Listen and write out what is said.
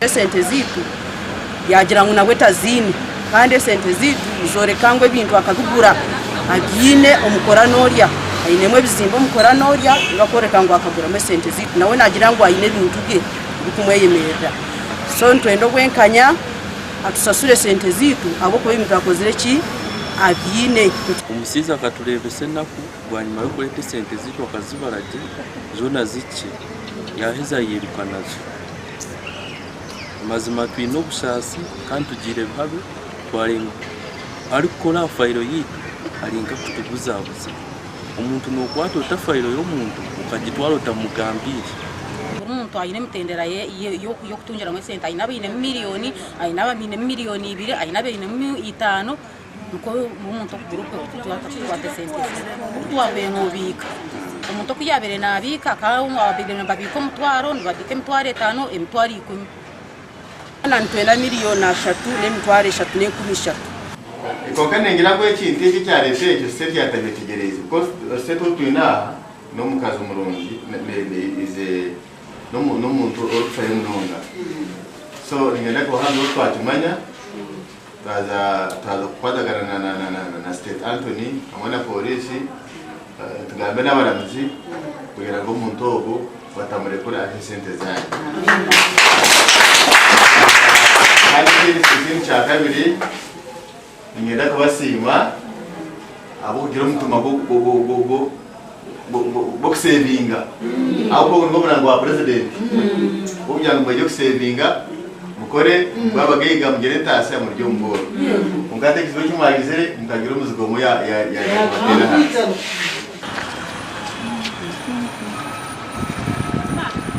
Esente zaitu yaagira ngu nabwe taziine kandi esente zaitu nizooreka ngu ebintu akabigura abiine omu Koranorya. Ainemu ebizimbe omu Koranorya ebi arikworeka ngu akaguramu esente zaitu. Nawe naagira ngu aine ebintu bye ebirikumweyemerera. So nitwenda obwenkanya atusasure esente zaitu ahabw'okuba ebintu akozire ki? Abiine. Omushaija akatureebesa enaku bwanyima y'okureeta esente zaitu akazibara gye zoona zihikire yaaheza yairuka nazo. Mazima twine obusaasi kandi tugiire bihabe twarenga arikukora aha fayiro yaitu ari nk'akutubuzabuza. Omuntu nookwata ota fayiro y'omuntu okagitwara otamugambiire? Buri muntu aine emitendera ye y'okutungiramu esente. Haine abainemu miriyoni, haine abainemu miriyoni ibiri, haine abainemu itaano. Nikwo buri muntu okugura okwe kukwata esente ze. Oku wabaire nobiika, omuntu oku yabaire nabiika akaba babaire nibabiika omutwaro, nibabiika emitwaro etaano, emitwaro ikumi. Twena nitwenda miriyoni ashatu n'emitwaro eshatu n'enkumi ishatu. Kwonka ningira ngu ekintu eki ekyareeta ekyo Seth atabyetegyereize because Seth ou twine aha n'omukazi murungi is a n'omuntu orikufayo munonga so niinyenda kubaha ngu twakimanya Twaza twaza kukwatagana na na na na na State Anthony hamwe na pooriisi tugambe n'abaramuzi kugira ngu omuntu ogu batamurekura ahe esente zaanyu. Kandi ekindi ekindi kyakabiri niinyenda kubasiima ahabw'okugira omutima gw'okusevinga ahabw'okuba ogu nigwo murango gwa purezidenti gw'okugira ngu mwegye kusevinga mukore mube abagaiga mugire entaasya murye omu bworo. Kwonka hati ekizibu eki mwagizire mukagira omuzigu omwe yaabateera ahansi.